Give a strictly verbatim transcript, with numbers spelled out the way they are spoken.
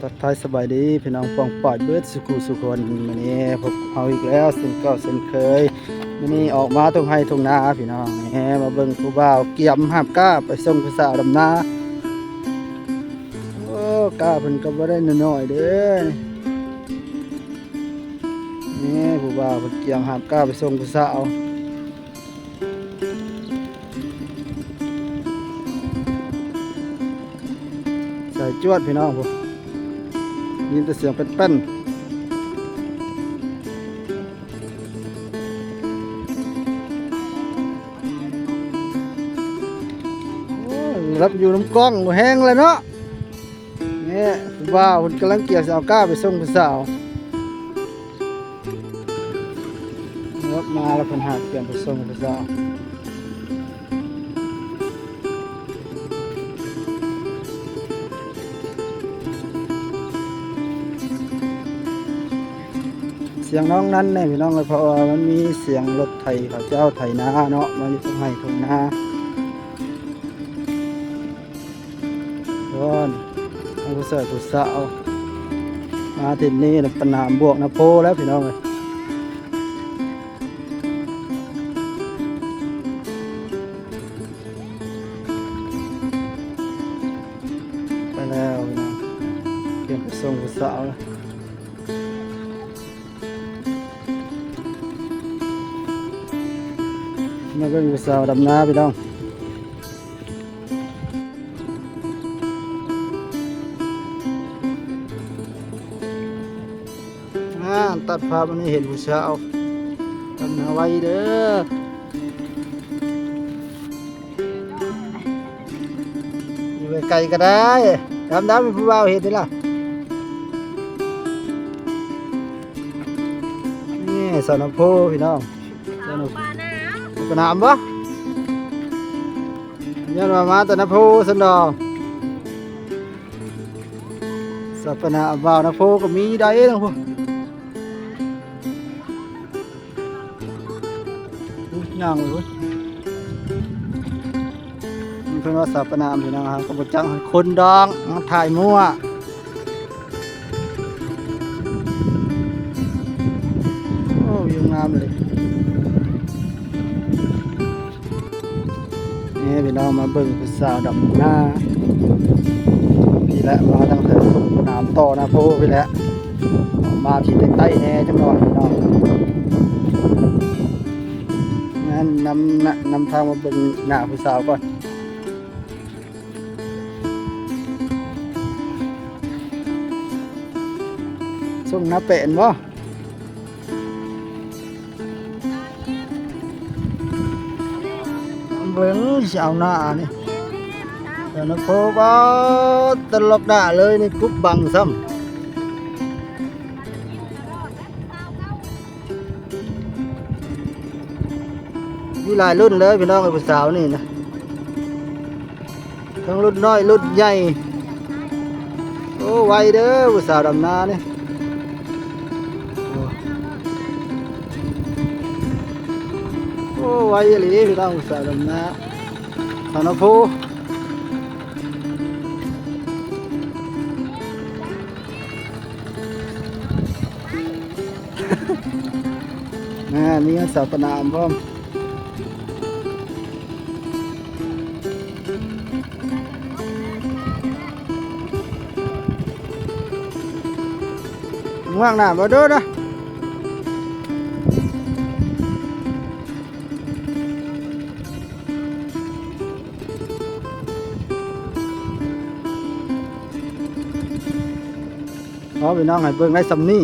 ทักทายสบายดีพี่น้องป้องปายเบิดสุขุสุขคน มื้อนี้พบเฮาอีกแล้วเช่นเก่าเช่นเคย มื้อนี้ออกมาทุ่งไร่ทุ่งนาพี่น้อง แหม มาเบิ่งผู้บ่าวเกียมหาบก้าไปส่งผู้สาวดำนา โอ้ ก้าเพิ่นก็บ่ได้น้อยๆเด้อ นี่ผู้บ่าวเพิ่นเกียมหาบก้าไปส่งผู้สาว ใส่จวดพี่น้องพุ้น ยินแต่เสียงแป้นๆ โอ้ย รับอยู่นำกล้องบ่แฮงเลยเนาะ เนี่ยผู้บ่าวเพิ่นกำลังเกียมสิเอาก้าไปส่งผู้สาว รถมาแล้วเพิ่นหาเกียมไปส่งผู้สาว เสียงน้องนั้นเนี่ยพี่น้องเอ้ย เพราะว่ามันมีเสียงรถไถเขาเจ้าไถนาเนาะ มาอยู่ตรงไร่ตรงนา ก่อน เอาผู้สาวผู้สาว มาที่นี่น่ะปะหนามบวกนาโพแล้วพี่น้องเอ้ย ไปแล้วพี่น้อง เตรียมไปส่งผู้สาวแล้ว มาเบิ่งผู้สาวดำนาพี่น้อง อ่า ตัดภาพอันนี้เห็นผู้สาวดำนาไว้เด้อ อยู่ไกลๆก็ได้ ดำๆ มีผู้บ่าวเห็นนี่ล่ะ นี่สาวนาโพพี่น้อง สาวนาโพ ปะหนามบ่ ย้อนว่ามาแต่นาโพซั่นดอก สาวปะหนาม บ่าวนาโพก็มีได้เนาะพุ้น อุ๊ย ย่างเลยเว้ย มันเพิ่นว่าสาวปะหนามพี่น้องครับ ก็บ่จักคนดอง มาถ่ายมั่ว โอ้ วิวงามเลย นี่พี่น้องมาเบิ่งผู้สาวดำนา พี่แหละ มาตั้งแต่ทุ่งนาต่อนาโพพี่แหละ มาที่ใต้ๆแน่จังหน่อยพี่น้อง งั้นนำ นำทางมาเบิ่งหน้าผู้สาวก่อน ส่งนาแปะบ่ เบิ่งสิเอาหน้านี่ เดี๋ยวนะโคบเอาตลกหน้าเลยนี่ กุบบังซ้ำ มีหลายรุ่นเลยพี่น้อง ไอ้ผู้สาวนี่นะ ทั้งรุ่นน้อยรุ่นใหญ่ โอ้ ไวเด้อ ผู้สาวดำนานี่ โอ้ โอ้ ไวอีหลีพี่น้อง ผู้สาวดำนา สาวนาโพ อ่า มีสาวปะหนามพร้อม ง่วงหนาบ่ดูนะ เอาพี่น้องให้เบิ่งได้ส่ำนี้